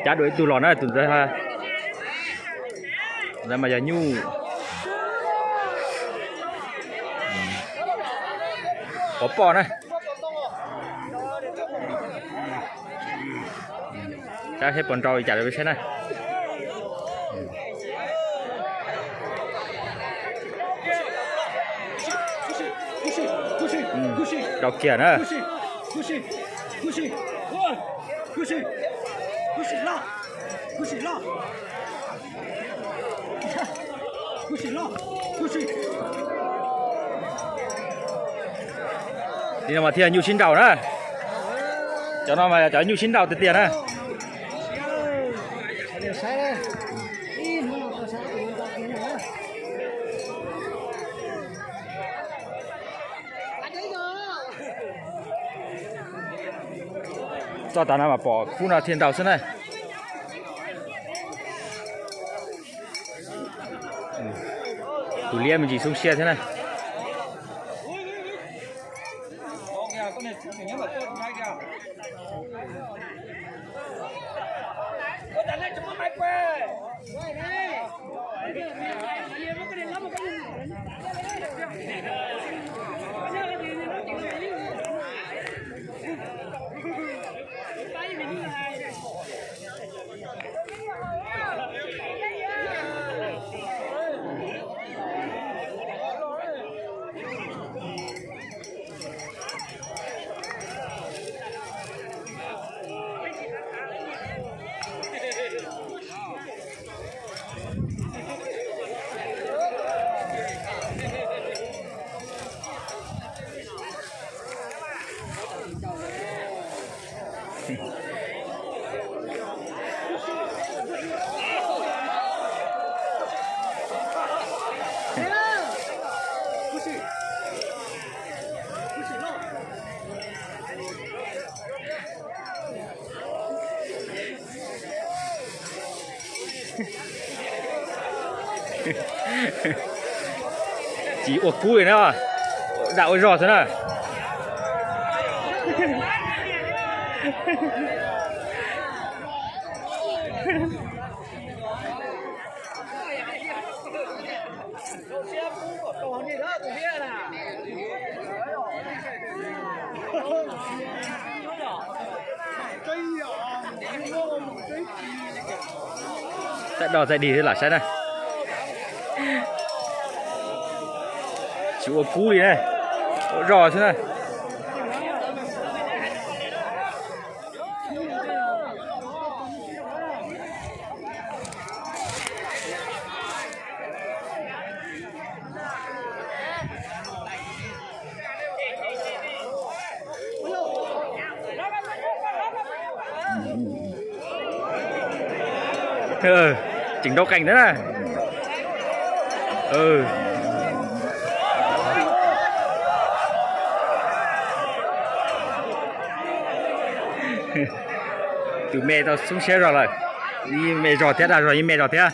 Cab dua ib tug los na, tus ntawd mas yog nyuj. Pov poj na. Cab seb puas nrau li cas rau peb saib na. Nrau kiag na. Li no mas thiaj nyuj sib nraus na. Cov no mas cov nyuj sib nraus tiag tiag na. Txoj tav no mas pom kub no thiaj nraus xwb na. Tus liab me ntsis xoob siab thiab na. Tsis ua kub li na, dam ua zog xwb na. Txaij dog txaij dig xwb lam saib na. Tsis ua kub li na, ua zog xwb na. Tseem nrau qees thiab na. Tus me tau xoob siab zog lawm. Yeej me zog thiab, dag zog yeej me zog thiab.